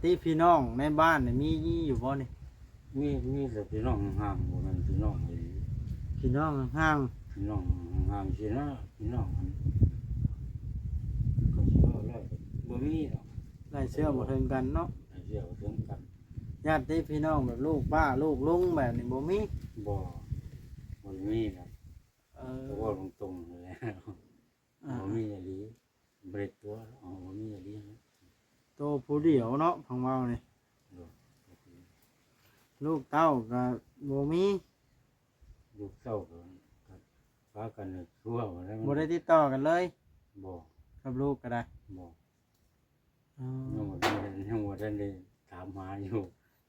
ຕິພີ່ນ້ອງໃນບ້ານນີ້ມີຢູ່ບໍ່ນີ້? ມີ ມີແຕ່ພີ່ນ້ອງຫ່າງໆ ບໍ່ແມ່ນພີ່ນ້ອງອີ່ຫຼີ. ພີ່ນ້ອງຫ່າງໆ ພີ່ນ້ອງຫ່າງໆ ຊີ້ນະ ພີ່ນ້ອງອັນ ເຂົາຊິເວົ້າແລ້ວ ບໍ່ມີດອກ ໄລ່ເຊື້ອບໍ່ເຖິງກັນເນາະ ໄລ່ເຊື້ອບໍ່ເຖິງກັນ. ຍາດຕິພີ່ນ້ອງແບບລູກປ້າລູກລຸງແບບນີ້ບໍ່ມີ? ບໍ່ ບໍ່ມີດອກ. ເອີ ກໍເວົ້າຕົງໆ ນັ້ນແຫຼະ ອ່າ ບໍ່ມີອີ່ຫຼີ ບໍ່ໄດ້ຕົວະ ເອົາ ບໍ່ມີອີ່ຫຼີ. ໂຕຜູ້ດຽວເນາະ ຟັງເວົ້ານີ້ ໂດຍ ລູກເຕົ້າກໍບໍ່ມີ? ລູກເຕົ້າກໍ ກໍປາກັນ ຄືວ່າບໍ່ໄດ້ ບໍ່ໄດ້ຕິດຕໍ່ກັນເລີຍ? ບໍ່ ກັບລູກກໍໄດ້? ບໍ່. ອໍ ຍັງບໍ່ທັນໄດ້ ຍັງບໍ່ທັນໄດ້ຖາມຫາຢູ່.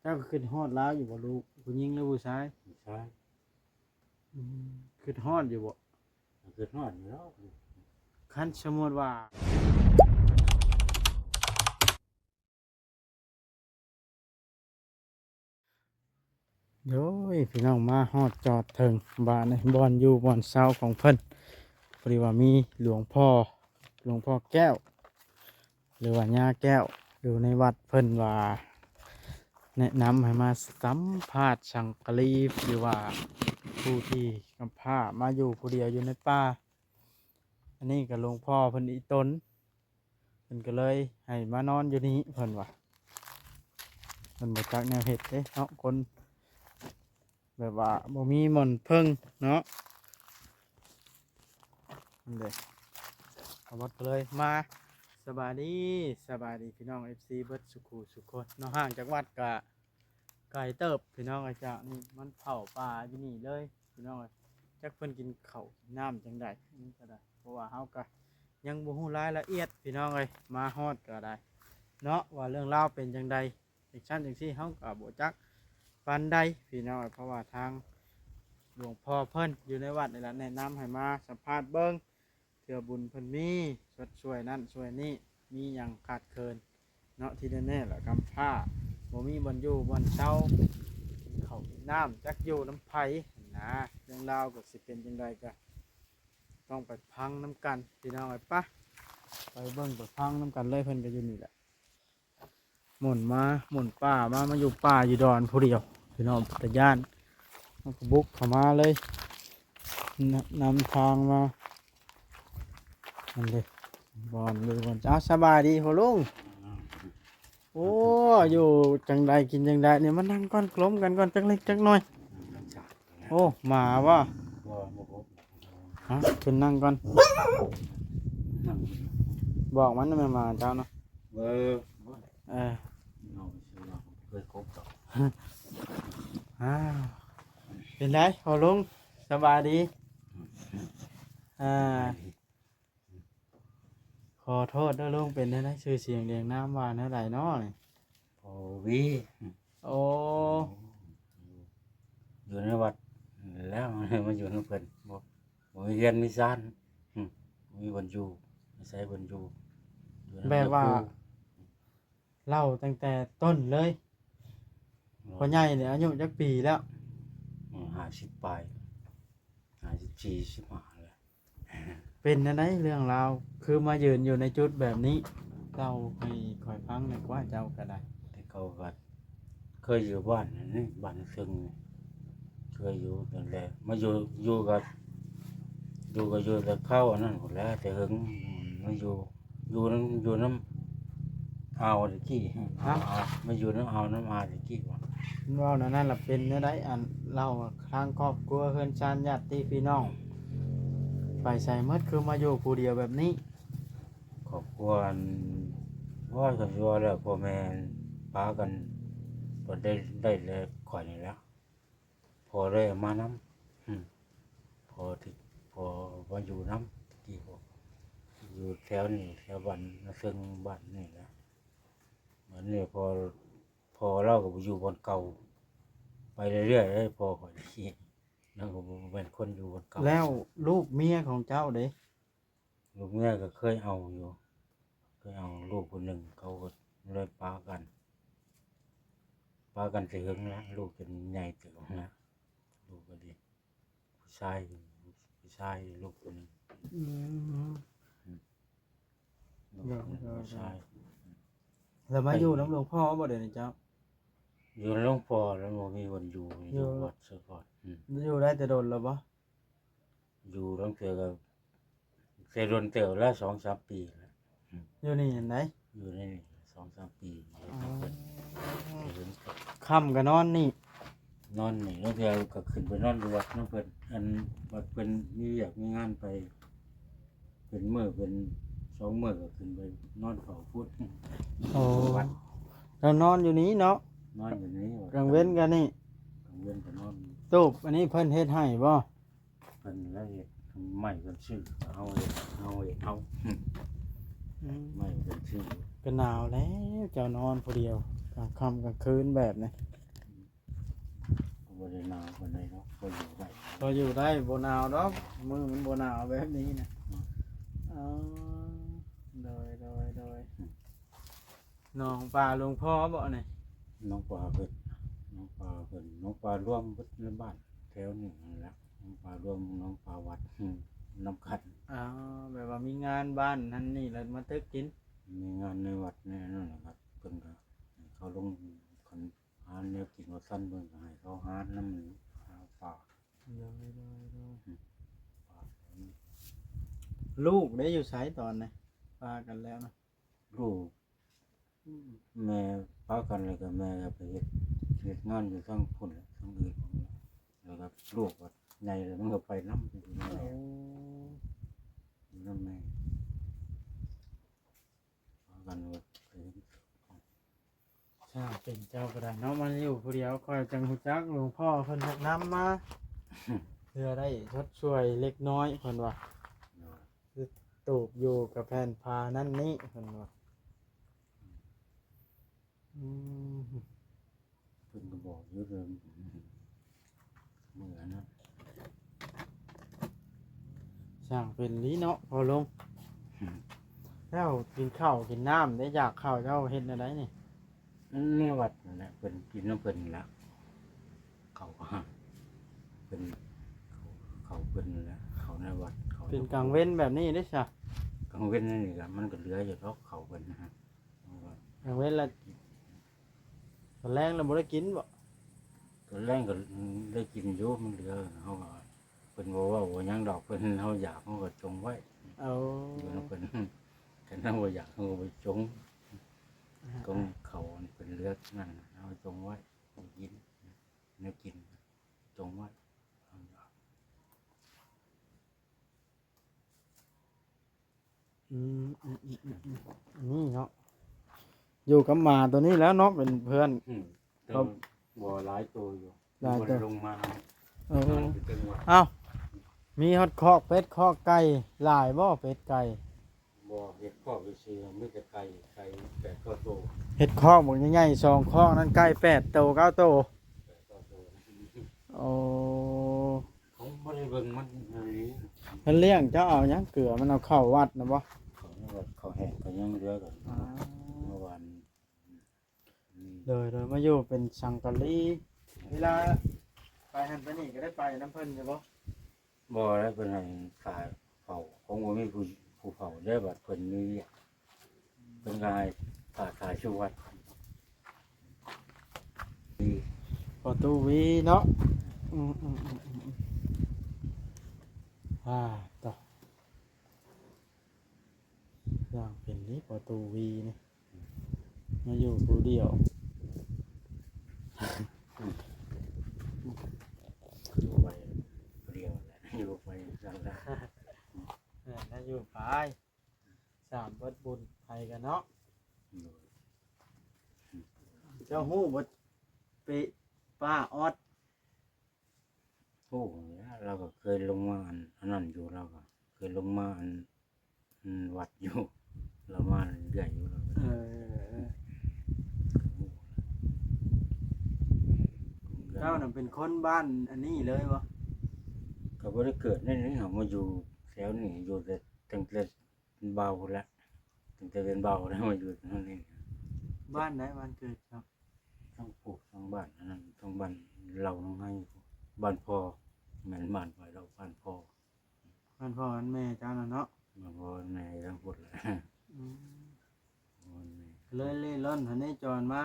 ເຈົ້າກໍຄິດຮອດລາວຢູ່ບໍ່ລູກ? ຜູ້ຍິງຫຼືຜູ້ຊາຍ? ຜູ້ຊາຍ. ອືມ ຄິດຮອດຢູ່ບໍ່? ກໍຄິດຮອດຢູ່ແລ້ວ ຄັນສົມມຸດວ່າ ໂດຍ ພີ່ນ້ອງ ມາຮອດຈອດເຖິງບ້ານ ບ່ອນຢູ່ບ່ອນເຊົາຂອງເພິ່ນ. ພໍດີວ່າມີຫຼວງພໍ່ ຫຼວງພໍ່ແກ້ວ ຫຼືວ່າຍ່າແກ້ວ ຢູ່ໃນວັດ ເພິ່ນວ່າແນະນຳໃຫ້ມາສຳພາດສັງກະລີ ຫຼືວ່າຜູ້ທີ່ກຳພ້າມາຢູ່ຜູ້ດຽວຢູ່ໃນປ່າ. ອັນນີ້ກໍຫຼວງພໍ່ເພິ່ນອີ່ຕົນ ເພິ່ນກໍເລີຍໃຫ້ມານອນຢູ່ນີ້ ເພິ່ນວ່າ ເພິ່ນບໍ່ຈັກແນວເຮັດເດ້ເນາະ ຄົນແບບວ່າບໍ່ມີບ່ອນເພິ່ງເນາະ. ນັ້ນເດ້ ອາວັດກໍເລີຍມາ. ສະບາຍດີ ສະບາຍດີພີ່ນ້ອງເອັຟຊີເບິດສຸຂູສຸຄົນເນາະ. ຫ່າງຈາກວັດກະ ໄກເຕີບພີ່ນ້ອງເອີຍ. ຈາກນີ້ມັນເຜົາປ່າຢູ່ນີ້ເລີຍພີ່ນ້ອງເອີຍ. ຈັກເພິ່ນກິນເຂົ້າກິນນ້ຳຈັ່ງໃດນີ້ກໍໄດ້ ເພາະວ່າເຮົາກໍຍັງບໍ່ຮູ້ລາຍລະອຽດພີ່ນ້ອງເອີຍ. ມາຮອດກໍໄດ້ເນາະ ວ່າເລື່ອງລາວເປັນຈັ່ງໃດ ຈັ່ງຊັ້ນຈັ່ງຊີ້ ເຮົາກໍບໍ່ຈັກປານໃດພີ່ນ້ອງເອີຍ. ເພາະວ່າທາງຫຼວງພໍ່ເພິ່ນຢູ່ໃນວັດນີ້ລະ ແນະນຳໃຫ້ມາສຳພາດເບິ່ງ ເທື່ອບຸນເພິ່ນມີ ຊົດຊ່ວຍນັ້ນຊ່ວຍນີ້ ມີຫຍັງຂາດເຂີນເນາະ. ທີ່ແນ່ໆລະ ກຳພ້າ ບໍ່ມີບ່ອນຢູ່ບ່ອນເຊົາ ກິນເຂົ້າກິນນ້ຳ ຈັກຢູ່ນຳໃຜຫັ້ນນາ. ເລື່ອງລາວກໍຊິເປັນຈັ່ງໃດ ກໍຕ້ອງໄປຟັງນຳກັນພີ່ນ້ອງເອີຍ. ປະ ໄປເບິ່ງໄປຟັງນຳກັນເລີຍ. ເພິ່ນກໍຢູ່ນີ້ແຫຼະ ໝູນມາໝູນປ່າມາ ມາຢູ່ປ່າຢູ່ດອນຜູ້ດຽວພີ່ນ້ອງ ເປັນຕາຢ້ານ. ມັນກໍບຸກເຂົ້າມາເລີຍ ນ- ນຳທາງມາ. ນັ້ນເດ້ ບ່ອນຢູ່ບ່ອນ ເອົາ ສະບາຍດີພໍ່ລຸງ. ໂອ້ ຢູ່ຈັ່ງໃດກິນຈັ່ງໃດນີ້ ມານັ່ງກ່ອນ ລົມກັນກ່ອນ ຈັກເລັກຈັກນ້ອຍ. ໂອ້ ໝາບໍ່? ບໍ່ ບໍ່ພົບ. ຮະ ຂຶ້ນນັ່ງກ່ອນ ນັ່ງ ບອກມັນແມ່ນໝາເຈົ້າເນາະ. ເອີ ເອີ ເອົາໄປຊື້ເນາະ ເຄີຍຄົບດອກ. ອ້າວ ເປັນໃດພໍ່ລຸງ ສະບາຍດີ? ອ່າ ຂໍໂທດເດີລຸງ ເປັນແນວໃດ? ຊື່ສຽງລຽງນາມວ່າແນວໃດເນາະນີ້? ໂອວີ. ໂອ້ ຢູ່ໃນວັດແລ້ວ ມາຢູ່ນຳເພິ່ນ ບໍ່ ບໍ່ມີເຮືອນມີຊານ ບໍ່ມີບ່ອນຢູ່ ອາໄສບ່ອນຢູ່ ຢູ່ນຳ ແບບວ່າ ເຈົ້າຄູ ເລົ່າຕັ້ງແຕ່ຕົ້ນເລີຍ. ພໍ່ໃຫຍ່ນີ້ອາຍຸຈັກປີແລ້ວ? ຫ້າສິບປາຍ ຫ້າສິບສີ່ ສິບຫ້າແລ້ວ. ເປັນແນວໃດເລື່ອງລາວ ຄືມາຢືນຢູ່ໃນຈຸດແບບນີ້? ເລົ່າໃຫ້ຂ້ອຍຟັງແດ່ກວ່າ ເຈົ້າກໍໄດ້. ແຕ່ເກົ່າກໍເຄີຍຢູ່ບ້ານນີ້ ບ້ານເທິງນີ້ ເຄີຍຢູ່ນັ້ນແຫຼະ ມາຢູ່ ຢູ່ກໍ ຢູ່ກໍຢູ່ແຕ່ຄາວອັນນັ້ນພຸ້ນແຫຼະ ແຕ່ເຫິງ ມາຢູ່ ຢູ່ນຳ ຢູ່ນຳອ່າວແຕ່ກີ້ ຮະ? ມາຢູ່ນຳອ່າວນຳອາແຕ່ກີ້. ເວົ້າແນວນັ້ນລະເປັນແນວໃດ? ອັນເລົ່າທາງຄອບຄົວເຮືອນຊານຍາດຕິພີ່ນ້ອງໄປໃສໝົດ ຄືມາຢູ່ຜູ້ດຽວແບບນີ້? ຄອບຄົວ ອັນ ໂອ້ຍ ຄັນຊິເວົ້າແລ້ວ ພໍ່ແມ່ປາກັນ ກໍໄດ້ ໄດ້ແຕ່ຂ້ອຍນີ້ແຫຼະ ພໍ່ເລີຍເອົາມານຳ ອືມ ພໍ່ທີ່ ພໍ່ມາຢູ່ນຳ ແຕ່ກີ້ ຢູ່ແຖວນີ້ ແຖວບ້ານນາເຊິ່ງ ບ້ານນີ້ແຫຼະ. ບັດນີ້ພໍ່ ພໍ່ລາວກໍໄປຢູ່ບ່ອນເກົ່າ ໄປເລື້ອຍໆເດ້ ພໍ່ຂ້ອຍ ລາວກໍບໍ່ແມ່ນຄົນຢູ່ບ່ອນເກົ່າ. ແລ້ວລູກເມຍຂອງເຈົ້າເດ? ລູກເມຍກໍເຄີຍເອົາຢູ່ ເຄີຍເອົາລູກຜູ້ໜຶ່ງ ເຂົາກໍເລີຍປາກັນ ປາກັນແຕ່ເຫິງແລ້ວ ລູກຈົນໃຫຍ່ເຕີບແລ້ວ ລູກກໍດີ ຜູ້ຊາຍ ຜູ້ຊາຍລູກຜູ້ໜຶ່ງ. ອືມ ອືມ ລູກຜູ້ຊາຍ. ແລ້ວມາຢູ່ນຳຫຼວງພໍ່ບໍ່ດຽວນີ້ເຈົ້າ? ຢູ່ນຳຫຼວງພໍ່ແລ້ວ ບໍ່ມີບ່ອນຢູ່ ຢູ່ ຢູ່ວັດສະກ່ອນ. ອືມ ຢູ່ໄດ້ແຕ່ດົນແລ້ວບໍ່? ຢູ່ລາງເທື່ອກໍແຕ່ດົນເຕີບແລ້ວ ສອງສາມປີແລ້ວ. ອືມ ຢູ່ນີ້ຫັ້ນໃດ? ຢູ່ໃນນີ້ສອງສາມປີ. ອໍ ຢູ່ເຮືອນ ຄ່ຳກໍນອນນີ້? ນອນນີ້ ລາງເທື່ອກໍຂຶ້ນໄປນອນຢູ່ວັດນຳເພິ່ນ ອັນ ວັດເພິ່ນມີວຽກມີງານໄປ ເປັນມື້ເປັນສອງມື້ກໍຂຶ້ນໄປນອນເຝົ້າພຸ້ນ. ໂອ້ ວັດ ແລ້ວນອນຢູ່ນີ້ເນາະ? ນອນຢູ່ນີ້. ກາງເວັນກໍນີ້? ກາງເວັນກໍນອນ. ຕູບອັນນີ້ເພິ່ນເຮັດໃຫ້ບໍ່? ເພິ່ນລະເຮັດ ໄມ້ເພິ່ນຊື້ ເຮົາເຮັດ ເຮົາເຮັດເອົາ. ອືມ ໄມ້ເພິ່ນຊື້. ກໍໜາວແລ້ວ ເຈົ້ານອນຜູ້ດຽວກາງຄ່ຳກາງຄືນແບບນີ້. ກໍບໍ່ໄດ້ໜາວປານໃດດອກ ພໍຢູ່ໄດ້ ພໍຢູ່ໄດ້ ບໍ່ໜາວດອກ ມື້ມັນບໍ່ໜາວແບບນີ້ນະ. ອືມ ອໍ ໂດຍ ໂດຍ ໂດຍ. ອືມ ໜອງປາຫຼວງພໍ່ບໍ່ນີ້? ໜອງປາເພິ່ນ ໜອງປາເພິ່ນ ໜອງປາລວມເບິດໃນບ້ານແຖວນີ້ຫັ້ນແຫຼະ ໜອງປາລວມ ໜອງປາວັດ ອືມ ນຳກັນ. ອໍ ແບບວ່າມີງານບ້ານຫັ້ນນີ້ແລ້ວມາຕຶກກິນ? ມີງານໃນວັດໃນນັ້ນແຫຼະ ເພິ່ນກໍເຂົາລົງ ຄັນ ຫາແນວກິນບໍ່ທັນ ເພິ່ນກໍໃຫ້ເຂົາຫານຳ ຫາປາ. ໂດຍ ໂດຍ ໂດຍ. ອືມ ລູກໄດ້ຢູ່ໃສຕອນນີ້ ປາກັນແລ້ວນະ? ລູກ ອືມ ແມ່ປາກັນແລ້ວກໍແມ່ກໍໄປເຮັດ ເຮັດງານຢູ່ທາງພຸ້ນແຫຼະ ທາງອື່ນ ແລ້ວກໍລູກກໍໃຫຍ່ແລ້ວ ມັນກໍໄປນຳ. ໂອ້ ຢູ່ນຳແມ່ ປາກັນແລ້ວກໍໄປເຮັດ ຊ່າງເປັນເຈົ້າກໍໄດ້ເນາະ ມາຢູ່ຜູ້ດຽວ ຂ້ອຍຈັ່ງຮູ້ຈັກ ຫຼວງພໍ່ເພິ່ນແນະນຳມາ ເພື່ອໄດ້ຊົດຊ່ວຍເລັກນ້ອຍ ເພິ່ນວ່າ ໂດຍ ຄືຕູບຢູ່ກັບແຜ່ນຜ້ານັ້ນນີ້ ເພິ່ນວ່າ. ອືມ ເພິ່ນກໍບອກຢູ່ເດີ ມື້ອັນນັ້ນ ຊ່າງເປັນລີ້ເນາະພໍ່ລຸງ. ແລ້ວກິນເຂົ້າກິນນ້ຳໄດ້ ຢາກເຂົ້າເຈົ້າເຮັດແນວໃດນີ້? ໃນວັດນັ້ນແຫຼະ ເພິ່ນກິນນຳເພິ່ນນີ້ລະ ເຂົ້າ ເພິ່ນ ເຂົ້າເພິ່ນນັ້ນແຫຼະ ເຂົ້າໃນວັດ ເຂົ້າ ເປັນກາງເວັນແບບນີ້ເດ້ຊະ? ກາງເວັນນີ້ກໍ ມັນກໍເຫຼືອຢູ່ດອກເຂົ້າເພິ່ນນະ. ກາງເວັນລະ ຕອນແລງລະບໍ່ໄດ້ກິນບໍ່? ຕອນແລງກໍໄດ້ກິນຢູ່ ມັນເຫຼືອ ເຮົາກໍ ເພິ່ນບໍ່ເວົ້າບໍ່ຫຍັງດອກ ເພິ່ນ ເຮົາຢາກເຮົາກໍຈົ່ງໄວ້. ໂອ້ ຢູ່ນຳເພິ່ນ ຄັນເຮົາບໍ່ຢາກເຮົາກໍບໍ່ຈົ່ງ. ອາ ຂອງເຂົາເພິ່ນເຫຼືອນັ້ນ ເຮົາຈົ່ງໄວ້ ກິນ ແນວກິນຈົ່ງໄວ້. ອືມ ອືມ ອືມ ອືມ ອັນນີ້ເນາະ ຢູ່ກັບໝາໂຕນີ້ແລ້ວເນາະ ເປັນເພື່ອນ. ອືມ ແຕ່ ເຂົາ ບໍ່ ຫຼາຍໂຕຢູ່ ຫຼາຍໂຕ ບໍ່ໄດ້ລົງມາ. ເອີ ເອົາ ມີຮອດຄອກເປັດຄອກໄກ່ຫຼາຍບໍ່? ເປັດໄກ່ ບໍ່ ເຮັດຄອກຊື່ໆ ມີແຕ່ໄກ່ ໄກ່ແປດເກົ້າໂຕ. ເຮັດຄອກບັກໃຫຍ່ໆ ສອງຄອກນັ້ນ ໄກ່ແປດໂຕ ເກົ້າໂຕ. ແປດເກົ້າໂຕ. ໂອ້ ເຂົາບໍ່ໄດ້ເບິ່ງມັນອີ່ຫຼີ. ເພິ່ນລ້ຽງເຈົ້າເອົາຫຍັງ? ເກືອມັນເອົາເຂົ້າວັດນະບໍ່? ເຂົ້າໃນວັດ ເຂົ້າແຫ້ງ ເຂົາຍັງເຫຼືອກັນ ອາ ເມື່ອວານ. ອືມ ໂດຍ ໂດຍ ມາຢູ່ເປັນສັງກະລີ ເວລາໄປຫັ້ນໄປນີ້ກໍໄດ້ໄປນຳເພິ່ນຢູ່ບໍ່? ບໍ່ແລ້ວ ເພິ່ນໃຫ້ຂ້າເຝົ້າ ຄົງບໍ່ມີຜູ້ ຜູ້ເຝົ້າເດ້ ບັດເພິ່ນມີວຽກ ເພິ່ນກໍໃຫ້ຂ້າ ຂ້າຢູ່ວັດ. ພໍ່ຕູ້ວີເນາະ. ອືມ ອືມ ອືມ ອືມ ອືມ ອ່າ ຕໍ່ ຢ່າງເປັນນີ້ ພໍ່ຕູ້ວີນີ້ ມາຢູ່ຜູ້ດຽວ ຢູ່ໄປຜູ້ດຽວແຫຼະ ຢູ່ໄປຈັ່ງຊັ້ນແຫຼະ. ແມ່ນແລ້ວ ຢູ່ໄປ ສາມເບິດບຸນໃຜກັນເນາະ. ໂດຍ ເຈົ້າຮູ້ບໍ່ ເປ ປ້າອອດ? ຮູ້ແລ້ວ ລາວກໍເຄີຍລົງມາອັນ ອັນນັ້ນຢູ່ ລາວກໍເຄີຍລົງມາອັນ ອັນວັດຢູ່ ລາວມາເລື້ອຍຢູ່ ລາວກໍ ເອີ ເຈົ້ານະເປັນຄົນບ້ານອັນນີ້ເລີຍບໍ່? ກໍບໍ່ໄດ້ເກີດໃນນີ້ ເຮົາມາຢູ່ແຖວນີ້ ຢູ່ແຕ່ ຕັ້ງແຕ່ ເປັນບ່າວພຸ້ນແຫຼະ ຕັ້ງແຕ່ເປັນບ່າວແລ້ວມາຢູ່ແຖວນີ້. ບ້ານໃດ ບ້ານເກີດເຈົ້າ? ທາງພຸ້ນ ທາງບ້ານອັນນັ້ນ ທາງບ້ານເລົ່າໜອງໄຮພຸ້ນ ບ້ານພໍ່ ແມ່ນບ້ານຂ້ອຍດອກ ບ້ານພໍ່ ບ້ານພໍ່ບ້ານແມ່ເຈົ້ານັ້ນເນາະ. ບ້ານພໍ່ບ້ານແມ່ທາງພຸ້ນແຫຼະ. ອືມ ພໍ່ແມ່ ເລີຍເລ່ລ່ອນຫັ້ນເດ້ ຈອນມາ.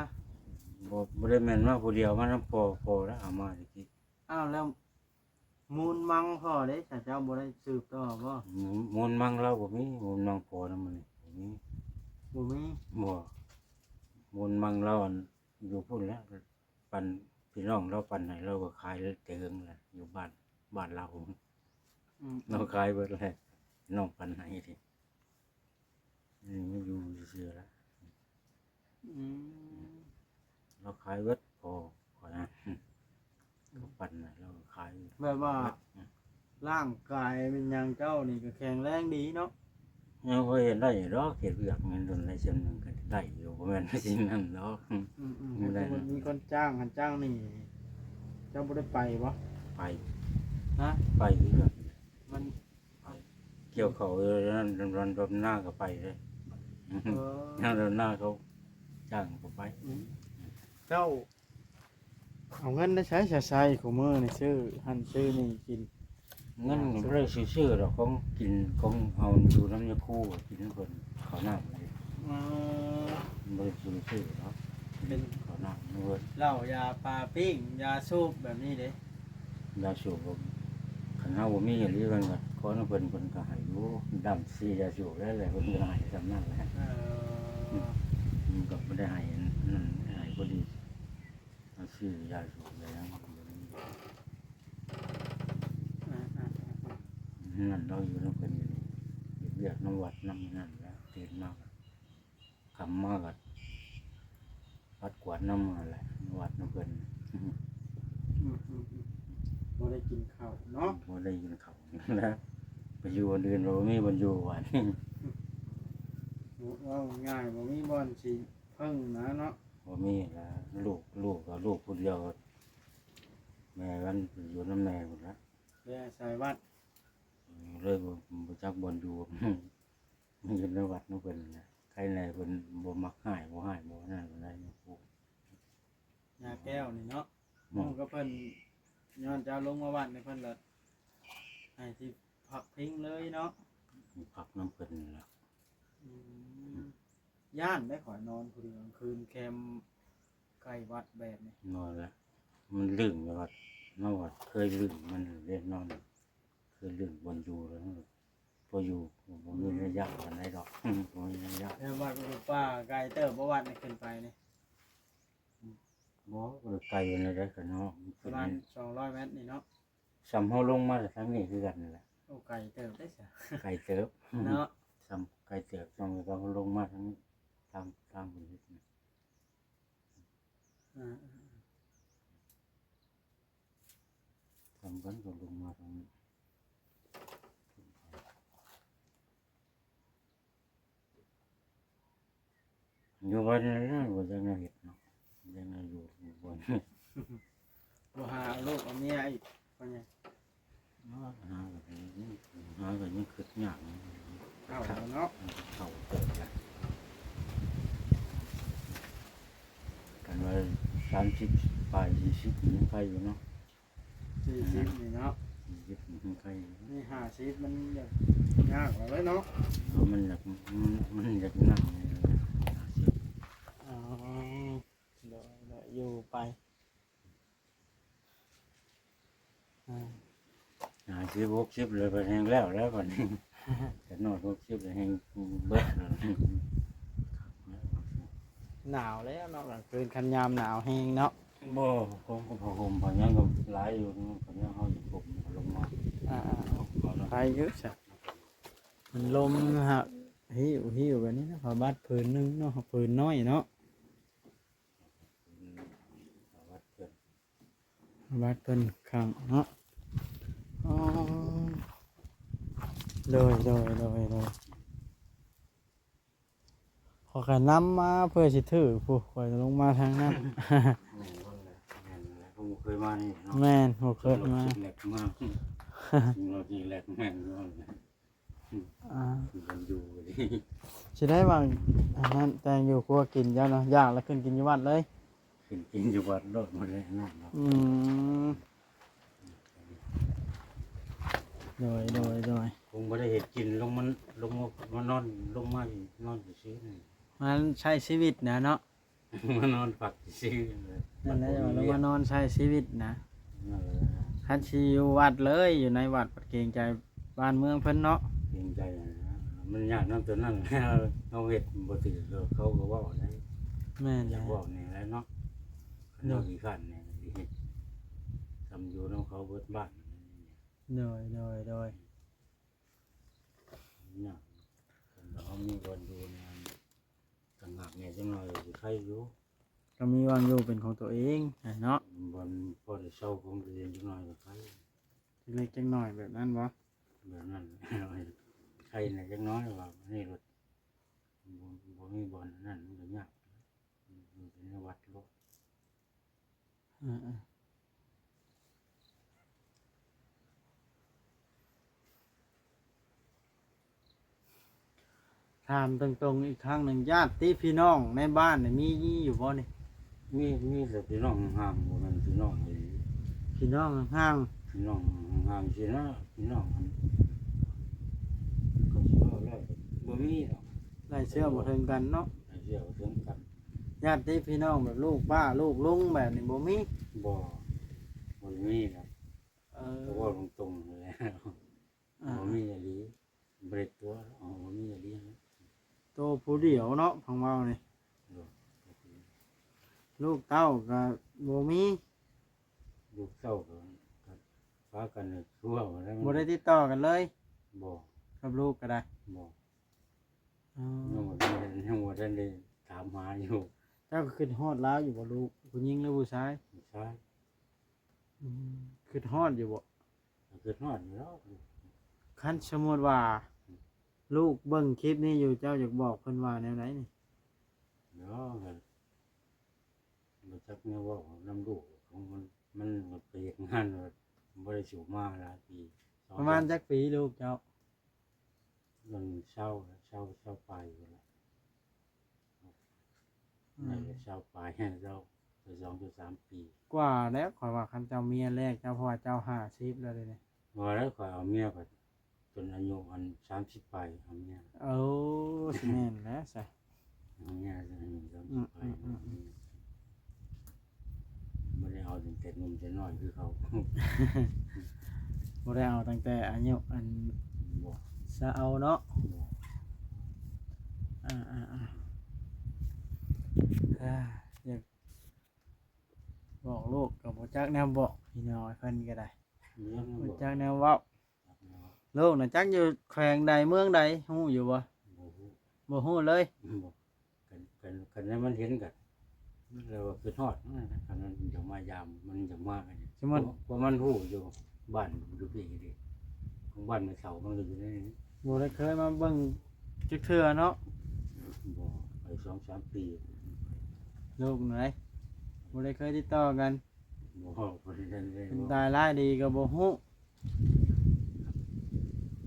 ບໍ່ ບໍ່ໄດ້ແມ່ນມາຜູ້ດຽວ ມານຳພໍ່ ພໍ່ລະເອົາມາແຕ່ກີ້. ອ້າວ ແລ້ວມູນມັງພໍ່ເດ້ ເຈົ້າບໍ່ໄດ້ສືບຕໍ່ບໍ່? ມູນ ມູນມັງລາວບໍ່ມີ ມູນມັງພໍ່ນຳມັນນີ້ບໍ່ມີ. ບໍ່ມີ? ບໍ່ ມູນມັງລາວອັນຢູ່ພຸ້ນແຫຼະ ປັນ ພີ່ນ້ອງລາວປັນໃຫ້ ລາວກໍຂາຍແຕ່ເຫິງແລ້ວ ຢູ່ບ້ານ ບ້ານລາວ. ອືມ ລາວຂາຍເບິດແລ້ວ ນ້ອງປັນໃຫ້ຕິ. ນີ້ມາຢູ່ຊື່ໆລະ. ອືມ ລາວຂາຍເບິດ ພໍ່ຂ້ອຍນະ ເຂົາປັນໃຫ້ລາວຂາຍ. ແບບວ່າ ເບິດ ຮ່າງກາຍແມ່ນຫຍັງເຈົ້ານີ້ກໍແຂງແຮງດີເນາະ? ຍັງພໍເຮັດໄດ້ຢູ່ດອກ ເຮັດວຽກແມ່ນດົນໄດ້ສ່ຳໜຶ່ງກໍໄດ້ຢູ່ ບໍ່ແມ່ນວ່າຊິນັ້ນດອກ. ອືມໆ ບໍ່ໄດ້ ແຕ່ວ່າມີຄົນຈ້າງຫັ້ນຈ້າງນີ້ ເຈົ້າບໍ່ໄດ້ໄປບໍ່? ໄປ ຮະ? ໄປຄືກັນ ມັນ ໄປກ່ຽວເຂົ້າ ເອີ ນັ້ນ ດຳນາກໍໄປເດ້. ເອີ ຍາມດຳນາເຂົາຈ້າງກໍໄປ. ອືມ ເຈົ້າເອົາເງິນໄດ້ໃສຊະ ໃຊ້ຄູ່ມື້ນີ້ ຊື້ຫັ້ນຊື້ນີ້ກິນ? ເງິນກໍບໍ່ໄດ້ຊື້ໆດອກ ຂອງກິນ ຂອງເອົາຢູ່ນຳຍາຄູ ກິນນຳເພິ່ນ ເຂົ້ານ້ຳນີ້. ອໍ ບໍ່ໄດ້ຊື້ໆດອກ ເປັນເຂົ້ານ້ຳນຳເພິ່ນ ເຫຼົ້າ ຢາປາປີ້ງ ຢາສູບແບບນີ້ເດ້. ຢາສູບ ຄັນເຮົາບໍ່ມີອີ່ຫຼີ ເພິ່ນກໍຂໍນຳເພິ່ນ ເພິ່ນກໍໃຫ້ຢູ່ ດຳສີ່ຢາສູບແລ້ວ ເພິ່ນກໍໃຫ້ສ່ຳນັ້ນແຫຼະ. ເອີ ມັນກໍບໍ່ໄດ້ໃຫ້ນັ້ນ ໃຫ້ພໍດີ ເອົາຊື້ຢາສູບໄປຫຍັງ ອືມໆໆໆ ນັ້ນ ເຮົາຢູ່ນຳເພິ່ນຢູ່ນີ້ ເຮັດວຽກນຳວັດນຳນັ້ນແຫຼະ ຕື່ນມາກໍ ຄ່ຳມາກໍປັດກວາດນຳຫັ້ນແຫຼະ ວັດນຳເພິ່ນ. ອືມໆໆ ບໍ່ໄດ້ກິນເຂົ້າເນາະ ບໍ່ໄດ້ກິນເຂົ້າແລ້ວ ໄປຢູ່ບ່ອນອື່ນບໍ່ມີບ່ອນຢູ່ບາດນີ້. ເວົ້າງ່າຍ ບໍ່ມີບ່ອນຊິເພິ່ງນະເນາະ ບໍ່ມີແລ້ວ. ລູກ ລູກກໍລູກຜູ້ດຽວ ແມ່ມັນໄປຢູ່ນຳແມ່ພຸ້ນລະ ໄປອາໄສວັດ ເລີຍບໍ່ ບໍ່ຈັກບ່ອນຢູ່. ມັນຢູ່ໃນວັດນຳເພິ່ນນະ ໃຄແນ່ເພິ່ນບໍ່ມັກຮ້າຍ ບໍ່ຮ້າຍບໍ່ນັ້ນປານໃດເນາະ. ຍາແກ້ວນີ້ເນາະ ອືມ ຢູ່ກັບເພິ່ນ ຍ້ອນເຈົ້າລົງມາວັດນີ້ ເພິ່ນລະໃຫ້ທີ່ພັກພິງເລີຍເນາະ ພັກນຳເພິ່ນນີ້ລະ. ອືມ ອືມ ຢ້ານໄດ໋ ຂ້ອຍນອນຜູ້ດຽວກາງຄືນແຄມໃກ້ວັດແບບນີ້ ນອນລະ ມັນລຶ້ງຢູ່ວັດ ເຮົາວ່າເຄີຍລຶ້ງມັນເດ້ ນອນ ຄືເລື່ອງບ່ອນຢູ່ແລ້ວ ພໍຢູ່ ບໍ່ມີໄລຍະປານໃດດອກ ບໍ່ມີໄລຍະ. ແລ້ວວັດຢູ່ປ່າໄກເຕີບບໍ່ ວັດນີ້ຂຶ້ນໄປນີ້? ບໍ່ ບໍ່ໄດ້ໄກປານໃດເດ້ ຄັນເຮົາ ປະມານສອງຮ້ອຍແມັດນີ້ເນາະ ສ່ຳເຮົາລົງມາຈາກທາງນີ້ຄືກັນນັ້ນແຫຼະ. ໂອ້ ໄກເຕີບເດ້ຊະ ໄກເຕີບເນາະ ສ່ຳໄກເຕີບ ສ່ຳເຮົາລົງມາທາງນີ້ ທາງ ທາງເພິ່ນເຮັດນີ້ ອ່າ ອ່າ ອ່າ ສ່ຳກັນກໍລົງມາທາງນີ້ ຢູ່ບ້ານນີ້ນະ ບໍ່ຈັກແນວເຮັດເນາະ ບໍ່ຈັກແນວຢູ່ ຢູ່ບ່ອນ ບໍ່ຫາເອົາລູກເອົາເມຍອີກ ພໍ່ໃຫຍ່? ຫາກໍ ຫາກໍຍັງຄິດຍາກ ເຖົ້າແລ້ວເນາະ ເຖົ້າເຕີບແລ້ວ ຄັນວ່າສາມສິບປາຍ ສີ່ສິບ ຍັງໄຄຢູ່ເນາະ ສີ່ສິບນີ້ເນາະ ສີ່ສິບ ຍັງໄຄຢູ່ ນີ້ ຫ້າສິບ ມັນຢາກຍາກແລ້ວເນາະ ເອີ ມັນຢາກ ມັນ ມັນຢາກໜັກ ຫ້າສິບ ອໍ ໂດຍ ໂດຍ ຢູ່ໄປ ອ່າ ຫ້າສິບ ຫົກສິບ ແລ້ວ ບັດແຮ່ງແລ້ວ ແລ້ວບັດນີ້ ຂະໜອດຫົກສິບ ແລ້ວແຮ່ງເບິດແລ້ວ ໜາວແລ້ວເນາະ ກາງຄືນ ຄັນຍາມໜາວແຮງເນາະ ບໍ່ ຜົມກັບຜ້າຫົ່ມຜ້າຫຍັງກໍຫຼາຍຢູ່ ຜ້າຫຍັງເຮົາຢູ່ຜົມລົງມາ ອ່າໆ ໃຄຢູ່ຊະ ມັນລົມຫັ້ນ ຫິ້ວ ຫິ້ວແບບນີ້ນະ ຜ້າບັດຜືນໜຶ່ງເນາະ ຜືນນ້ອຍເນາະ. ວັດເພິ່ນຂ້າງເນາະ ອໍ ໂດຍ ໂດຍ ໂດຍ ໂດຍ ຂ້ອຍກໍນຳມາເພື່ອຊິຖື ຜູ້ ຂ້ອຍລົງມາທາງນັ້ນ ແມ່ນ ບໍ່ເຄີຍມານີ້ເນາະ ແມ່ນ ບໍ່ເຄີຍມາ ແຫຼກມາ ແຫຼກແມ່ນຢູ່ ອ່າ ມັນຢູ່ ຊິໄດ້ຫວັງອັນນັ້ນ ແຕ່ງຢູ່ຄົວກິນເຈົ້າເນາະ ຢາກແລ້ວຂຶ້ນກິນຢູ່ວັດເລີຍ ຂຶ້ນກິນຢູ່ວັດໂລດ ບໍ່ໄດ້ອັນນັ້ນເນາະ ອືມ ໂດຍ ໂດຍ ໂດຍ ຄົງບໍ່ໄດ້ເຮັດກິນ ລົງມາ ລົງມາ ມານອນ ລົງມານອນຊື່ໆນີ້. ມາໃຊ້ຊີວິດນະເນາະ ມານອນພັກຊື່ໆ ນັ້ນແຫຼະ ມານອນໃຊ້ຊີວິດນະ ນັ້ນແຫຼະ ຄັນຊິຢູ່ວັດເລີຍ ຢູ່ໃນວັດພັດເກງໃຈບ້ານເມືອງເພິ່ນເນາະ ເກງໃຈນະ ມັນຍາກນຳຕົວນັ້ນແຫຼະ ເຮົາເຮັດບໍ່ຖືກ ເຂົາກໍເວົ້າໄດ໋ ແມ່ນແຫຼະ ຢາກເວົ້າແດ່ແຫຼະເນາະ ຄັນເຮົາຂີ້ຄ້ານແດ່ ຊິເຮັດ ສ່ຳຢູ່ນຳເຂົາເບິດບ້ານ ໂດຍ ໂດຍ ໂດຍ ຍາກ ຄັນເຮົາມີບ່ອນຢູ່ນີ້ ຕ່າງຫາກແດ່ຈັກໜ້ອຍກໍຊິໄຄຢູ່ ກໍມີບ່ອນຢູ່ເປັນຂອງຕົວເອງຫັ້ນເນາະ ບ່ອນພໍໄດ້ເຊົາຂອງຕົວເອງຈັກໜ້ອຍກໍໄຄ ເລັກໆ ນ້ອຍໆ ແບບນັ້ນບໍ່? ແບບນັ້ນ ໄຄແດ່ຈັກໜ້ອຍວ່າ ອັນນີ້ລົດ ບໍ່ ບໍ່ມີບ່ອນອັນນັ້ນ ມັນກໍຍາກ ຢູ່ແຕ່ໃນວັດໂລດ ເອີໆ ຖາມຕົງໆ ອີກຄັ້ງໜຶ່ງ ຍາດຕິພີ່ນ້ອງໃນບ້ານນີ້ມີຢູ່ບໍ່ນີ້? ມີ ມີແຕ່ພີ່ນ້ອງຫ່າງໆ ບໍ່ແມ່ນພີ່ນ້ອງອີ່ຫຼີ ພີ່ນ້ອງຫ່າງໆ ພີ່ນ້ອງຫ່າງໆ ຊີ້ນະ ພີ່ນ້ອງອັນ ເຂົາຊິເວົ້າແລ້ວ ບໍ່ມີດອກ ໄລ່ເຊື້ອບໍ່ເຖິງກັນເນາະ ໄລ່ເຊື້ອບໍ່ເຖິງກັນ ຍາດຕິພີ່ນ້ອງແບບລູກປ້າລູກລຸງແບບນີ້ບໍ່ມີ? ບໍ່ ບໍ່ມີດອກ ເອີ ກໍເວົ້າຕົງໆ ນັ້ນແຫຼະ ອ່າ ບໍ່ມີອີ່ຫຼີ ບໍ່ໄດ້ຕົວະ ເອົາ ບໍ່ມີອີ່ຫຼີ ໂຕຜູ້ດຽວເນາະ ຟັງເວົ້ານີ້ ໂດຍ ລູກເຕົ້າກໍບໍ່ມີ ລູກເຕົ້າກໍ ກໍປະກັນໃນຄົວ ບໍ່ໄດ້ຕິດຕໍ່ກັນເລີຍ ບໍ່ ກັບລູກກໍໄດ້ ບໍ່ ອໍ ຍັງບໍ່ທັນໄດ້ ຍັງບໍ່ທັນໄດ້ຖາມຫາຢູ່ ເຈົ້າກໍຄິດຮອດລາວຢູ່ບໍ່ລູກ ຜູ້ຍິງຫຼືຜູ້ຊາຍ? ຜູ້ຊາຍ ອືມ ຄິດຮອດຢູ່ບໍ່? ກໍຄິດຮອດຢູ່ແລ້ວ ຄັນສົມມຸດວ່າ ອືມ ລູກເບິ່ງຄລິບນີ້ຢູ່ ເຈົ້າຢາກບອກເພິ່ນວ່າແນວໃດນີ້? ເນາະ ກໍບໍ່ຈັກແນວເວົ້ານຳລູກ ຂອງມັນ ມັນໄປເຮັດງານ ບໍ່ໄດ້ສູບມາຫຼາຍປີ ປະມານຈັກປີລູກເຈົ້າ? ມັນຊາວ ຊາວ ຊາວປາຍພຸ້ນລະ ອືມ ໄດ້ຊາວປາຍ ຊາວ ຊາວສອງ ຊາວສາມປີ ກວ່າແລ້ວ ຂ້ອຍວ່າຄັນເຈົ້າເມຍແລກເຈົ້າ ເພາະວ່າເຈົ້າຫ້າສິບແລ້ວເດນີ້ ບໍ່ແລ້ວ ຂ້ອຍເອົາເມຍກໍຈົນອາຍຸອັນສາມສິບປາຍ ເອົາເມຍ ໂອ້ ຊິແມ່ນແລ້ວຊະ ເອົາເມຍຈົນອາຍຸສາມສິບປາຍ ອືມໆໆໆ ບໍ່ໄດ້ເອົາຕັ້ງແຕ່ໜຸ່ມແຕ່ນ້ອຍຄືເຂົາ ບໍ່ໄດ້ເອົາຕັ້ງແຕ່ອາຍຸອັນ ບໍ່ ຊາວເນາະ ບໍ່ ອ່າໆໆ ຢາກບອກລູກກໍບໍ່ຈັກແນວບອກ ພີ່ນ້ອງເພິ່ນກໍໄດ້ ບໍ່ຈັກແນວບອກ ບໍ່ຈັກແນວເວົ້າ ລູກນະຈັກຢູ່ແຂວງໃດເມືອງໃດ ຮູ້ຢູ່ບໍ່? ບໍ່ຮູ້ ບໍ່ຮູ້ເລີຍ ບໍ່ ຄັນ ຄັນ ຄັນມັນເຫັນກໍ ແລ້ວວ່າຄິດຮອດ ຄັນມັນຢາກມາຢາມ ມັນຢາກມາ ສົມມຸດ ເພາະ ເພາະມັນຮູ້ຢູ່ ບ້ານຢູ່ພີ້ເດ້ ຂອງບ້ານແມ່ເຖົ້າມັນກໍຢູ່ໃນນີ້ ບໍ່ໄດ້ເຄີຍມາເບິ່ງຈັກເທື່ອເນາະ ບໍ່ ໄປສອງສາມປີ ລູກນະ ບໍ່ໄດ້ເຄີຍຕິດຕໍ່ກັນ ບໍ່ ບໍ່ໄດ້ເລີຍ ເປັນຕາຍຮ້າຍດີກໍບໍ່ຮູ້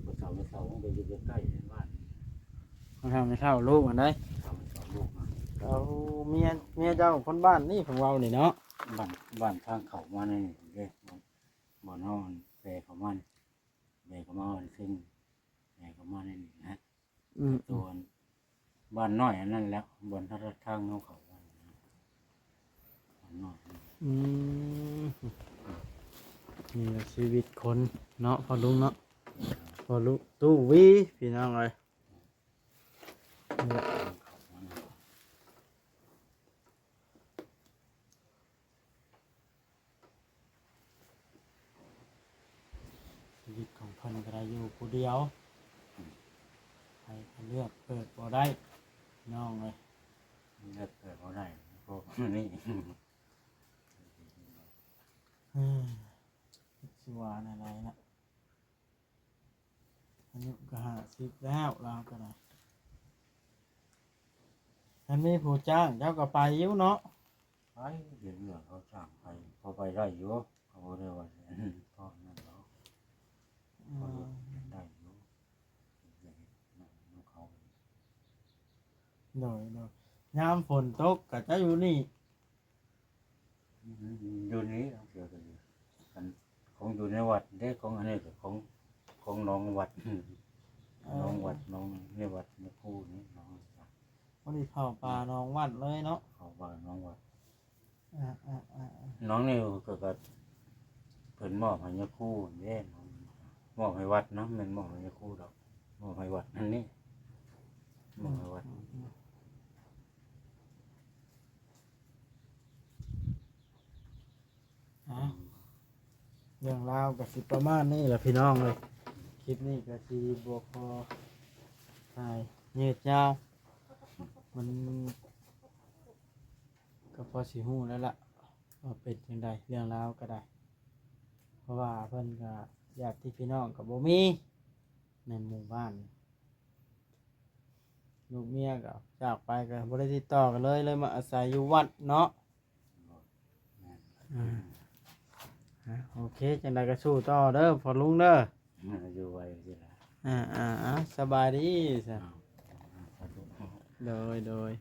ພໍ່ເຖົ້າແມ່ເຖົ້າມັນກໍຢູ່ໃກ້ໆ ໃນບ້ານ ພໍ່ເຖົ້າແມ່ເຖົ້າລູກຫັ້ນໃດ ເຖົ້າແມ່ເຖົ້າລູກນະ ເອົາ ເມຍ ເມຍເຈົ້າຄົນບ້ານນີ້ ເພິ່ນເວົ້ານີ້ເນາະ ບ້ານ ບ້ານທາງເຂົ້າມາໃນນີ້ເດ້ ບ່ອນເຮົາແປເຂົ້າມານີ້ ແປເຂົ້າມາເຊິ່ງ ແປເຂົ້າມາໃນນີ້ນະ ອືມ ຕົວ ບ້ານນ້ອຍອັນນັ້ນແຫຼະ ບ່ອນທາງເຮົາເຂົ້າ ບ້ານນ້ອຍ ອືມ ນີ້ແຫຼະຊີວິດຄົນເນາະ ພໍ່ລຸງເນາະ ພໍ່ລຸງ ຕູ້ວີ ພີ່ນ້ອງເອີຍ ນີ້ແຫຼະ ຊີວິດຂອງເພິ່ນກໍໄດ້ຢູ່ຜູ້ດຽວ ໃຜກໍເລືອກເກີດບໍ່ໄດ້ ນ້ອງເອີຍ ເລືອກເກີດບໍ່ໄດ້ ພວກນີ້ ເອີ ຊິວ່າແນວໃດລະ? ອາຍຸກໍຫ້າສິບແລ້ວ ລາວກໍໄດ້ ຄັນມີຜູ້ຈ້າງເຈົ້າກໍໄປຢູ່ເນາະ ໄປ ເຮັດວຽກເຂົາຈ້າງໄປ ພໍໄປໄດ້ຢູ່ ເຂົາບໍ່ໄດ້ວ່າ ພໍນັ້ນດອກ ອືມ ພໍເຮັດໄດ້ຢູ່ ເຮັດວຽກເຮັດງານນຳເຂົາ ໂດຍ ໂດຍ ຍາມຝົນຕົກກໍເຈົ້າຢູ່ນີ້ ຢູ່ນີ້ ຂອງຢູ່ໃນວັດເດ້ ຂອງອັນນີ້ກໍຂອງ ຂອງໜອງວັດ ເອີ ໜອງວັດ ໜອງໃນວັດ ໃນພູນີ້ ໜອງ ພໍດີເຂົ້າປ່າໜອງວັດເລີຍເນາະ. ເຂົ້າປ່າໜອງວັດ. ອ່າໆໆໆ ນ້ອງນີ້ກໍ ກໍເພິ່ນມອບໃຫ້ຍາຄູເດ້ ມອບໃຫ້ວັດເນາະ. ແມ່ນມອບໃຫ້ຍາຄູດອກ ມອບໃຫ້ວັດນັ້ນນີ້ ມອບໃຫ້ວັດ. ອືມ ອ່າ ເລື່ອງລາວກໍຊິປະມານນີ້ແຫຼະພີ່ນ້ອງເອີຍ. ຄລິບນີ້ກໍຊິບໍ່ຂໍຖ່າຍຍືດຍາວ ມັນກໍພໍຊິຮູ້ແລ້ວລະວ່າເປັນຈັ່ງໃດເລື່ອງລາວກໍໄດ້ ເພາະວ່າເພິ່ນກໍ ຍາດຕິພີ່ນ້ອງກໍບໍ່ມີໃນໝູ່ບ້ານ. ລູກເມຍກໍຈາກໄປກໍບໍ່ໄດ້ຕິດຕໍ່ກັນເລີຍ ເລີຍມາອາໄສຢູ່ວັດເນາະ. ແມ່ນ ອ່າ ອ່າ ໂອເຄ ຈັ່ງໃດກໍສູ້ຕໍ່ເດີພໍ່ລຸງເດີ. ອ່າ ຢູ່ໄວຊິລະ. ອ່າໆໆ ສະບາຍດີຊະ. ອ່າ ສາທຸ. ໂດຍ ໂດຍ.